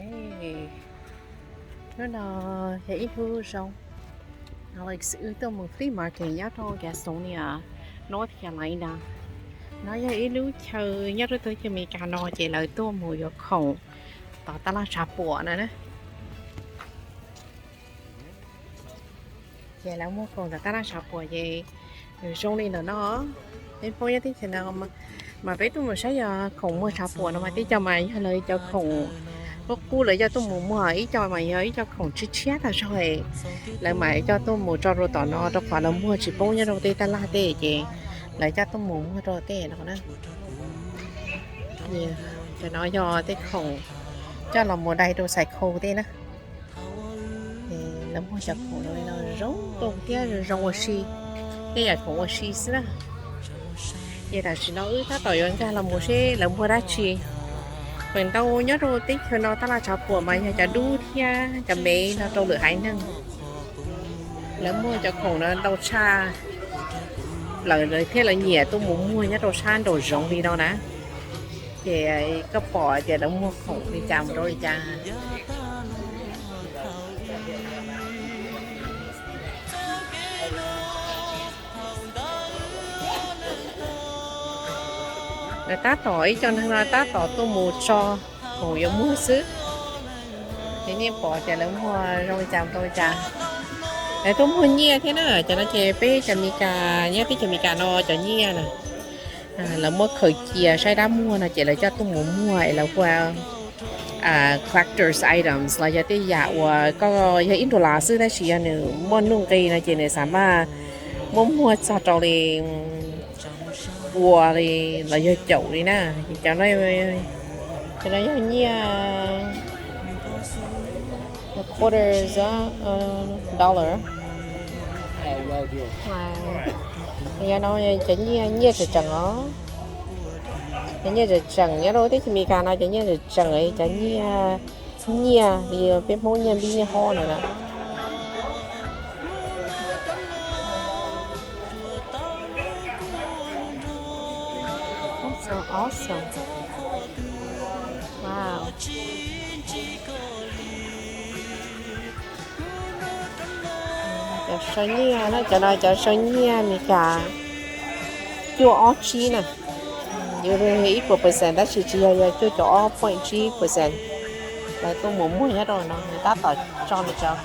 Hnub no yog ib hnub zoo, Alex wb tuaj mus flea market nyob rau Gastonia, North Carolina. No yog ib lub chaw nyob rau teb chaws Amelikas no ces lawv tuaj mus yuav khoom tom tab laj tshav puam no na. Ces lawv muag khoom tom tab laj tshav puam ces nws zoo li ntawm no. Peb Hmoob nyob teb chaws no mas peb tuaj mus saib yog khoom muag tshav puam no mas tej co mas yog lawv cov khoom qub qub lawv coj tuaj mus muag, ib co mas yog ib co khoom tshiab tshiab tag zog, lawv mam coj tuaj mus tso rau tom no rau qhov lawv muag tsis poob nyob rau tej tab laj tej ces lawv coj tuaj mus muag rau tej no na. Cov no yog tej khoom coj los mus dai rau Cycle tej na. Lawv muag cov khoom no zoo nkauj thiab zoo ua si, tej yam khoom ua si xwb na. Ces tam sim no wb tab tom yuav nkag los mus seb lawv muag dab tsi. Feem ntau nyob rau teb chaws no tab laj tshav puam mas yog cov dub thiab cov mev no rau lwm haiv neeg. Lawv muag cov khoom no ntau tshaj plaws lawv thiab lawv nyiam tuaj mus muag nyob rau sab nraum zoov li no na. Ces koj pom tias lawv muag khoom li cas mus rau li cas. Lawv tab tom, ib co neeg no tab tom tuaj mus tso khoom yuav muag xwb. Ces nej pom tias lawv muag zoo li cas mus rau li cas. Lawv tuaj muag nyiaj thiab na, cov no ces peb cov Amelikas, nyob teb chaws Amelikas no cov nyiaj na. Lawv muab khaws cia saib dab muag no ces lawv coj tuaj mus muag es lawv hu ua collector's items los yog tej yam uas koj yog ib nrug lav xwb tab sis yog nws muaj nuj nqi no ces nws xav maj muab muag txog rau li ua li los yog caum li na. Cov no, cov no yog nyiaj quarters, dollar. Yog no cov nyiaj, nyiaj tseem tseem os. Cov nyiaj tseem tseem nyob rau teb chaws Amelikas no cov nyiaj tseem tseem, cov nyiaj, nyiaj li peb Hmoob nyiaj npib nyiaj hob no na. Awesome, awesome. Wow. Cov saw nyiaj na, cov no cov saw nyiaj Amelikas cuaj ob tsib na. Yuav ib puas percent tab sis tsis yog, yog cuaj caum ob point tsib percent. Lawv tuaj mus muag nyob rau no, nws tab tom tso nws cov.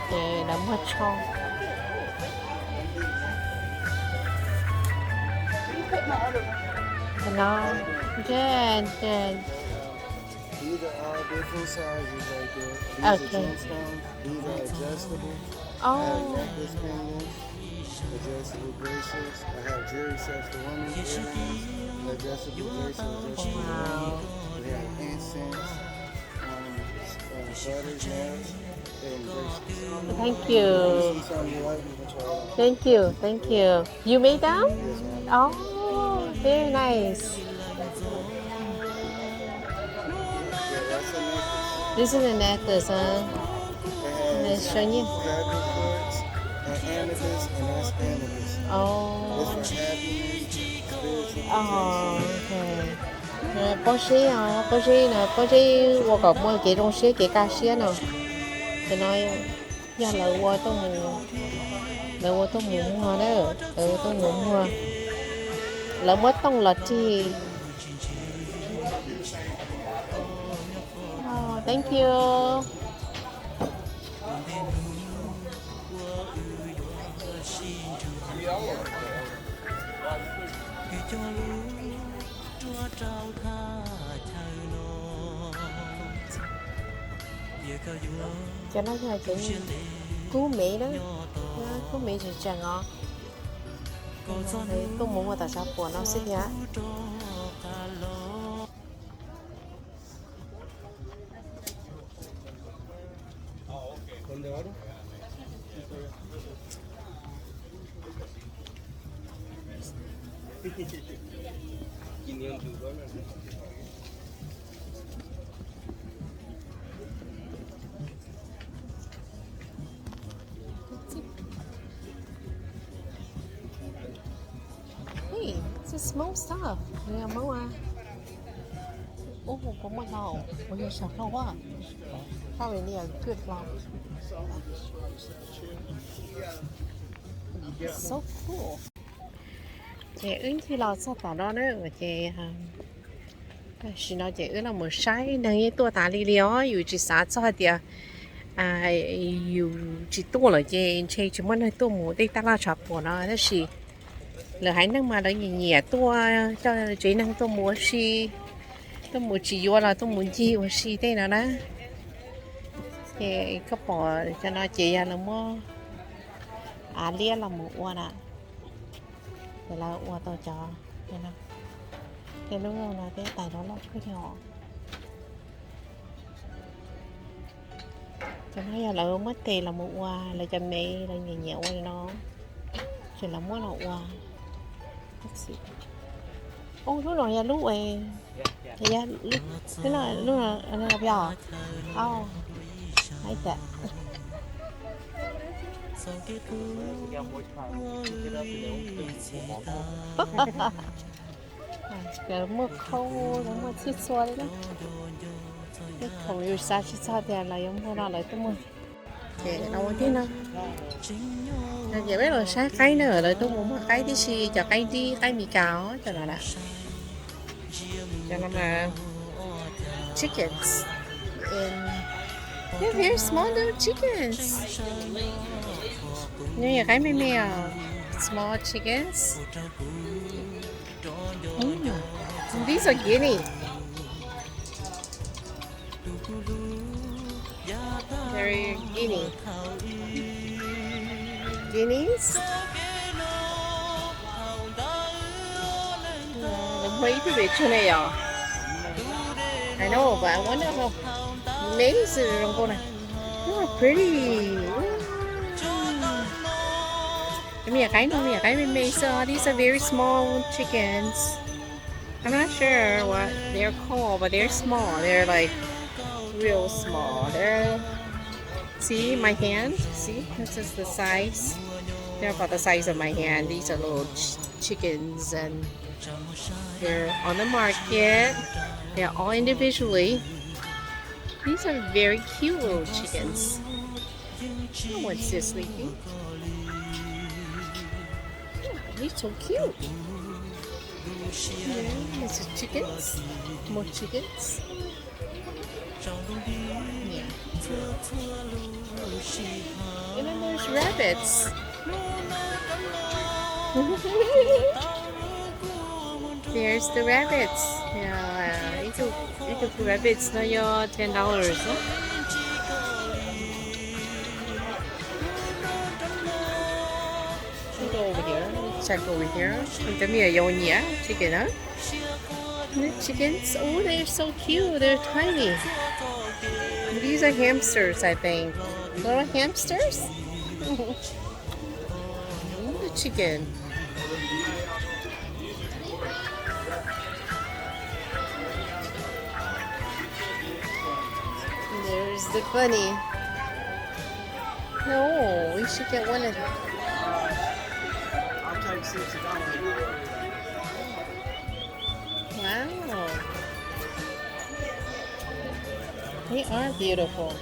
Ces lawv muag tsho. No, good, good. These are all different sizes right there. These are Okay. Gemstones. These are adjustable. I have Oh. necklace pendants, adjustable bracelets. I have jewelry sets for women, earrings, adjustable bracelets, adjustable Wow. earrings. We have incense, um, uh, butters, nails, and bracelets. Thank you. This is something you like, you can try it on. Thank you, thank you. You made them? Yes, ma'am. Oh, very nice. Yeah, that's a necklace. This is a necklace, huh? It has Nice, show you. Dragon quartz and amethyst, and that's amethyst. Oh. It's for happiness, spiritual Oh, protection. Okay. Pob zeb, pob zeb no, pob zeb ua kom muaj kev zoo siab kev kaj siab no. Ces no yog lawv ua tuaj mus, lawv ua tuaj mus muag na, lawv ua tuaj mus muag. Lawv muab tooj los rig. Oh, thank you. Cov no yog cov kub mev na, kub mev tseem tseem os. Tuaj mus muag tom tshav puam no xwb thiab. Smoke stuff. Nws yog Hmoob a. Ub, puas muaj hlau? Ua yog saum hlau a. Probably need a good hlau. So cool. Ces wb ncig los txog tom no na, ces tam sim no ces wb los mus saib neeg yeej tuaj tas li li os. Yus tsis xav txog hais tias yus tsis tuaj lawm ces ntshe tsis muaj neeg tuaj mus tej taj laj tshav puam no, tab sis lawv haiv neeg mas lawv nyiam nyiam tuaj coj tsev neeg tuaj mus ua si, tuaj mus tsis yuav los tuaj mus ncig ua si tej no na. Ces koj pom cov no ces yog lawv muab av liab los mus ua na. Ces lawv ua tau cov, tej lub no tej tais loj loj kawg li os. Cov no yog lawv muab tes los mus ua lawv cov me, lawv nyiam nyiam ua li no, ces lawv muab los ua. Ub, lub no yog lub, lub no, lub no pia os. Au, ai tias. Lawv muaj khaub, lawv muaj txhij txhua li na. Tej khoom yus xav tsis txog tias lawv yuav muag no lawv tuaj muag. Ces los ua tej no. Ces peb los saib qaib na, lawv tuaj mus muag qaib tib si, cov qaib dib, qaib Meskas cov no na. Cov no mas chickens. And they're very small little chickens. Nws yog qaib me me os. Small chickens. Mm. These are guinea. They're guinea. Guineas. Lawv muag ib tug pem tsug ne yom. I know, but I wonder how many is it? Look how pretty. Cov me nyuam qaib no, me nyuam qaib me me xwb. These are very small chickens. I'm not sure what they're called, but they're small. They're like real small. They're, see my hand? See? This is the size. They're about the size of my hand. These are little ch- chickens, and they're on the market. They're all individually. These are very cute little chickens. That one's just sleeping. Yeah, he's so cute. Yeah, there's the chickens. More chickens. Yeah. And then there's rabbits. There's the rabbits. Yeah, ib tug, ib tug rabbits no yog ten dollars. Check over here. Check over here. Cov me nyuam yaus nyiam chicken na. The chickens, oh, they're so cute. They're tiny. These are hamsters, I think. Little hamsters? Ooh, the chicken. There's the bunny. No, we should get one of them. Wow. They are beautiful.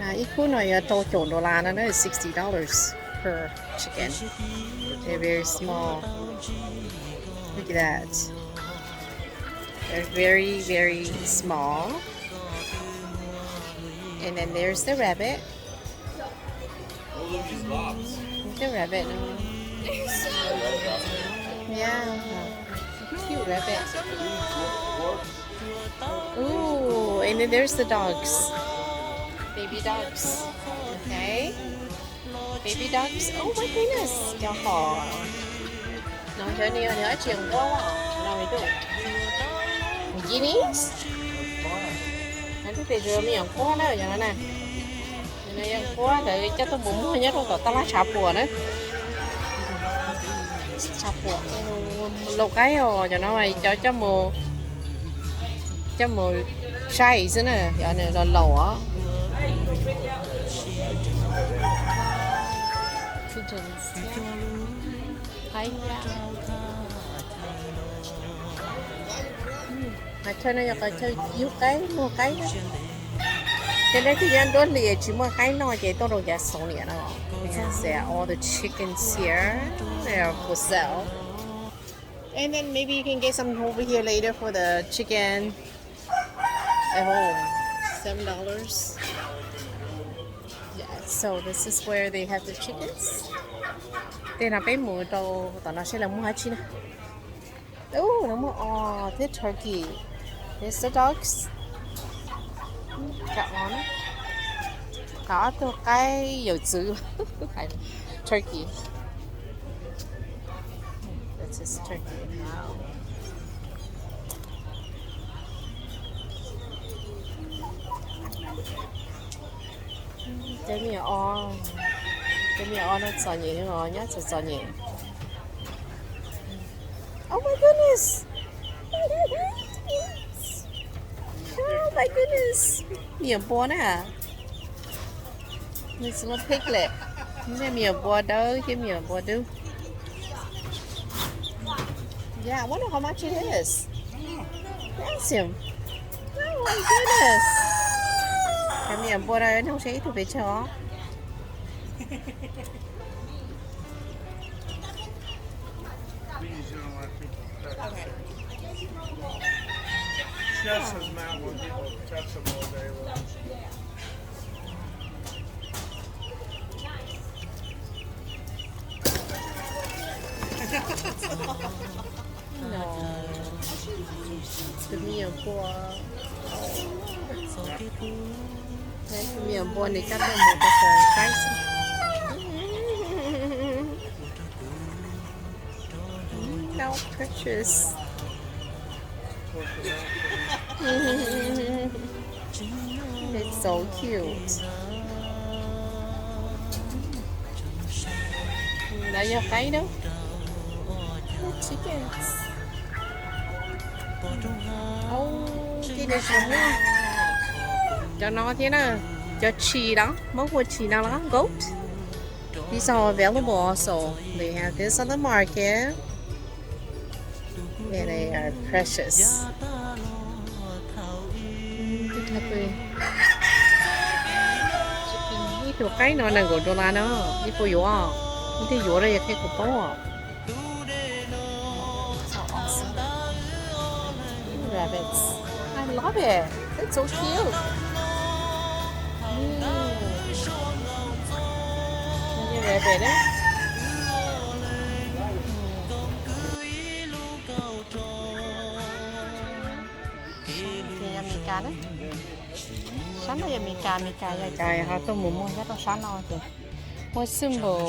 Ib khub no yog rau caum dollar no, sixty dollars per chicken. They're very small. Look at that. They're very, very small. And then there's the rabbit. There's the rabbit. Yeah. Cute rabbit. Ooh, and then there's the dogs. Baby dogs. Okay. Baby dogs. Oh my goodness. Cov hom no cov no yog dab tsi, nquab los no me tub? Guineas. Tus tes tus me nyuam nquab na, cov no na. Cov no yog nquab, lawv coj tuaj mus muag nyob rau tom taj laj tshav puam na. Tshav puam, laus qaib os, cov no cov coj mus, coj mus saib xwb na, cov no laus laus os. Pigeons. Hi, yeah. Qhov chaw no yog qhov chaw yug qaib, muag qaib na. Ces nej twb nyob nruab hlis tsis muaj qaib noj ces tuaj rau yav xov niam no. They have all the chickens here. They are for sale. And then maybe you can get some over here later for the chicken at home. Seven dollars. Yeah, so this is where they have the chickens. Tej no peb mus rau tom no seb lawv muag dab tsi na. Ub, lawv muag os thiab turkey. There's the ducks. Cov os na. Qhov ob tug qaib yawm txwv. Turkey. That's his turkey. Wow. Cov me nyuam os, cov me nyuam os no txom nyem os, nyob txom txom nyem. Oh my goodness! Oh my goodness! Me nyuam npua na. It's a little piglet. Nws me nyuam npua dawb thiab me nyuam npua dub. Yeah, I wonder how much it is. Ask him. Oh my goodness. Cov me nyuam npua no nug seb ib tug pes tsawg os. Just as mad when people touch them all day long. No. Tus me nyuam npua. Tus me nyuam npua nws coj tuaj mus rau saib xwb. No pictures. It's so cute. Lawv yog qaib na. Chickens. Au, cia li tsis muaj cov no thiab na. Cov tshis los, Hmoob hu tshis no los goat. These are available also. They have this on the market. And they are precious. Ib tug qaib no nees nkaum dollar no, ib puas yuav? Ib tug yuav los yog qhia kuv paub. Rabbits. I love it. It's so cute. Rabbit. Ces yog Meskas na. Sab no yog Meskas, Meskas yog cov ho tuaj mus muag nyob rau sab no ces muaj symbol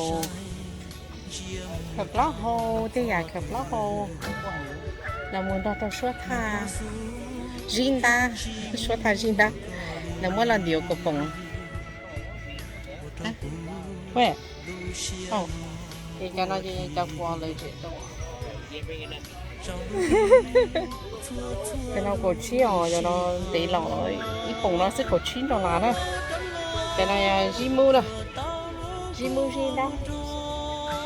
khaws plaub hau, tej yam khaws plaub hau los mus nrog rau suab thaj zib ntab, suab thaj zib ntab, lawv muab los ntiav kaus poom. Ces cov no ces cov kuv lawv tseem tau. Cov no kaum tsib os, cov no ntev los ib poom no xwb kaum tsib dollar na. Cov no zib mub na, zib mub zib ntab.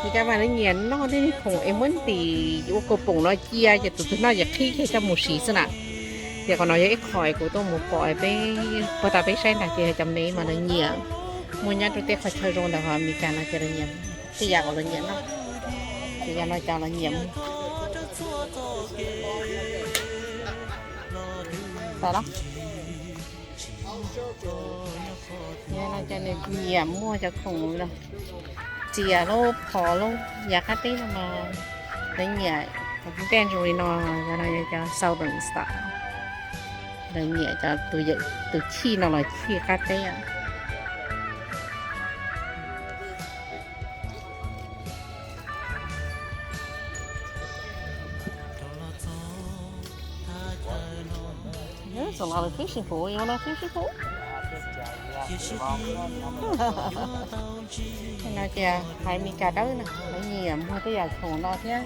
Meskas mas lawv nyiam noj tej khoom es muab ntim ua kaus poom no cia ces tus twg noj ces qhib kiag coj mus siv xwb na. Ces qhov no yog ib qho es kuv tuaj mus pom peb puag ta peb saib ntag ces yog cov me mas lawv nyiam muag nyob rau tej qhov chaw zoo ntawd ho Meskas no ces lawv nyiam tej yam uas lawv nyiam noj. Ces yog no cov lawv nyiam muag. Tau los. Yog no cov nws nyiam muag cov khoom no, txias lauj, phom lauj, yav qab teb no mas lawv nyiam tej zoo li no, yog no yog cov Southern style. Lawv nyiam cov tus chij no los chij qab teb. Txom los lawv fishing phool, yuav no fishing phool. No ces hais Meskas dawb na, lawv nyiam muag tej yam khoom no thiab.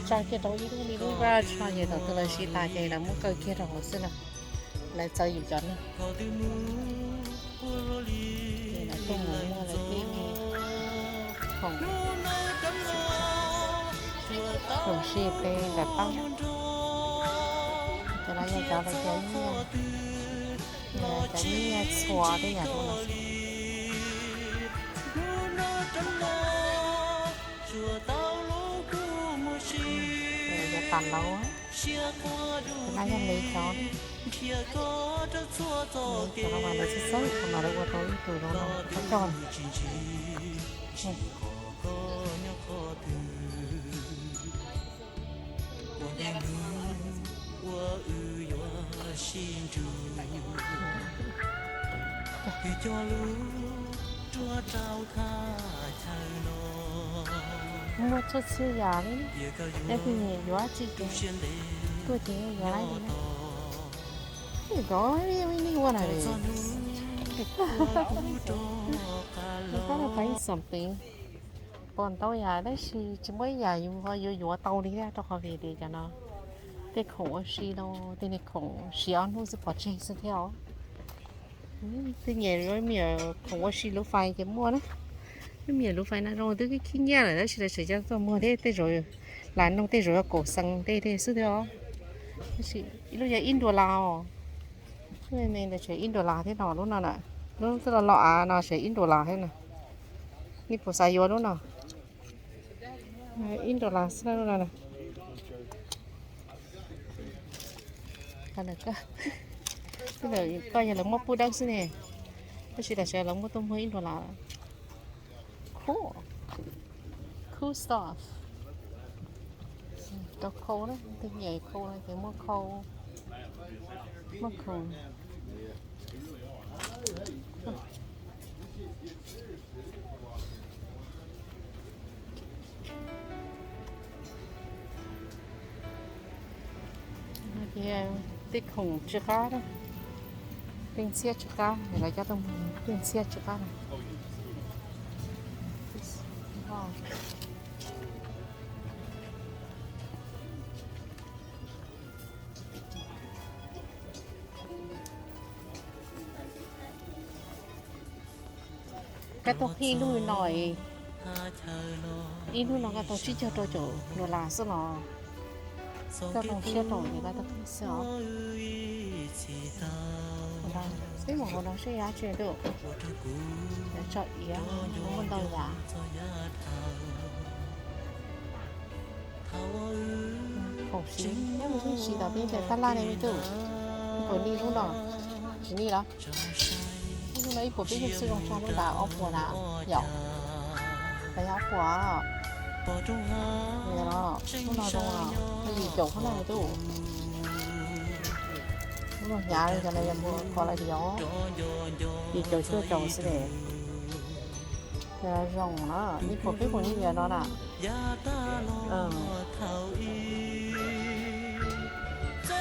Tso kiag rau ib lub li lub garage no ces thaum twg lawv siv tas ces lawv muab kaw kiag rau hauv xwb na. Lawv txawv yus cov neeg. Ces lawv tuaj mus muag lawv tej khoom, khoom sib peb nram pab. Los yog cov lawv cov nyiaj, cov nyiaj txhua tej yam no. Cov tas laub, no yog li cov, cov no mas lawv txhawb txhawb, cov no lawv ua tau ib tug zoo no, coj. Muaj txhua txhia yam li, nej twg nyiam yuav tsis, tuaj ces yuav li na. Ua na, something, pom ntau yam tab sis tsis muaj ib yam yus ho yuav yuav tau li thiab, rau qhov vim tias cov no tej khoom ua si los tej niag khoom siav ob hnub xwb pov tseg xwb thiab os. Tej niag me nyuam khoom ua si lub fais ces muaj na. Lub me nyuam lub fais no zoo twb khib nyiab lawm tab sis lawv tseem coj tuaj muag thiab, tej zaum las noog tej zaum yog kaum xees tej tej xwb thiab os. Tab sis ib lub yog ib nruas las os. Ntawd tseem ib nruas las thiab no, lub no na, lub twb los los av no tseem ib nruas las thiab na. Nej puas xav yuav lub no? Ib nruas las xwb na lub no na. Koj yog lawv muab pub dawb xwb ne, tab sis tam sim lawv muab tuaj muag ib nruas las. Cool, cool stuff. Rau khau na, tej nyuam khau no ces muaj khau, muaj khau. Tej khoom tsw qab, tej ntxhiab tsw qab, lawv coj tuaj muag tej ntxhiab tsw qab na. Koj tuaj qhib lub no, ib lub no koj tau tsib caug rau caum dollar xwb los, koj zoo siab rau ces koj tuaj qhib xwb os. Peb mus hauv no seb yog dab tsi ntuj. Tso iav, muaj ntau yam. Khoom siv, nyob mus siv tom tej tab laj ne me tub. Ib puas ni lub no? Tsis ni los? Lub no ib puas peb caug xwb, zoo tshaj lub nram ob puas na yom. Los yog ob puas. Lub no zoo, yim caum phab na me tub. Lub no hnyav li cov no yog mus kho lawm tias yim caum cuaj caum xwb ne. Cov no zoo na, ib puas peb puas ni yog no na.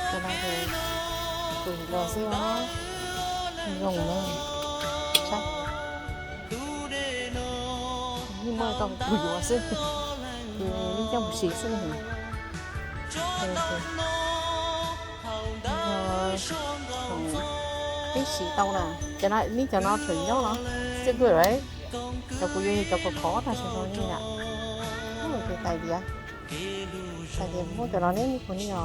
Cov no ces kuv yuav xwb os. Zoo na. Yeej muaj tau kuv yuav xwb, kuv yeej coj mus siv xwb. Peb siv tau na, cov no, neb cov no tseem nyob no, still good, right? Cov kuv yuav yog cov khov khov tag nrho li na. Ces tais diav, tais diav muab cov no neb puas ni os?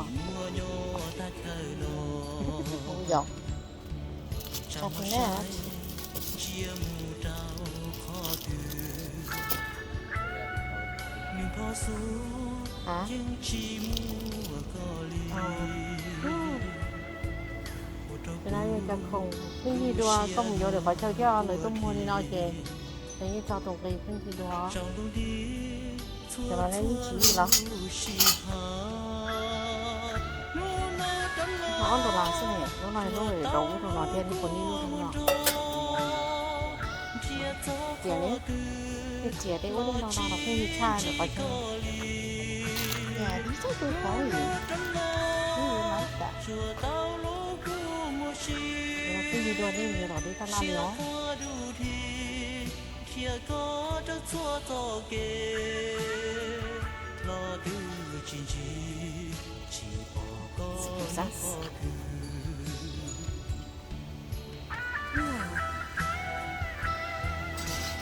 Yog, tais diav ne. Cov no yog cov khoom pheej yig dua, koj mus yuav lwm qhov chaw thiab lawv tuaj muag li no ces lawv yeej tso tus nqi pheej yig dua. Cov no nej yeej tsis yig los? No ob ntu las xwb ne, lub no lub rau ub rau no thiab, lub puas ni lub no. Txias ne, tej txias tej ub tej no no los pheej yig tshaj lwm qhov chaw. Tib txoj tus qhov li, pheej yig dua nej yuav los deb tab laj li os.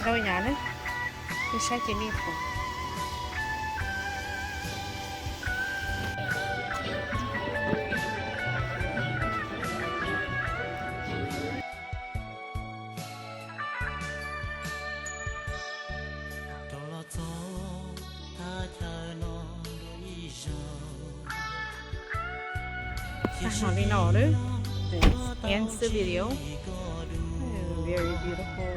Rau yam ne, saib ces nej pom. Tag no li no lawm. This ends the video. Very beautiful,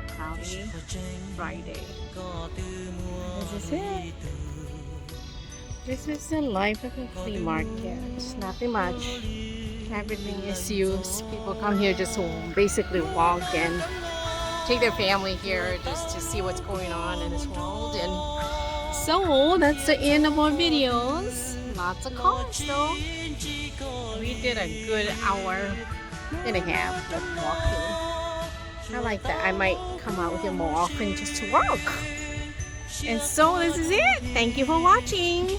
cloudy Friday. This is it. This is the life of a flea market. It's nothing much. Everything is used. People come here just to basically walk and take their family here just to see what's going on in this world. And so that's the end of our videos. Lots of cars though. We did a good hour and a half of walking. I like that. I might come out here more often just to walk. And so this is it. Thank you for watching.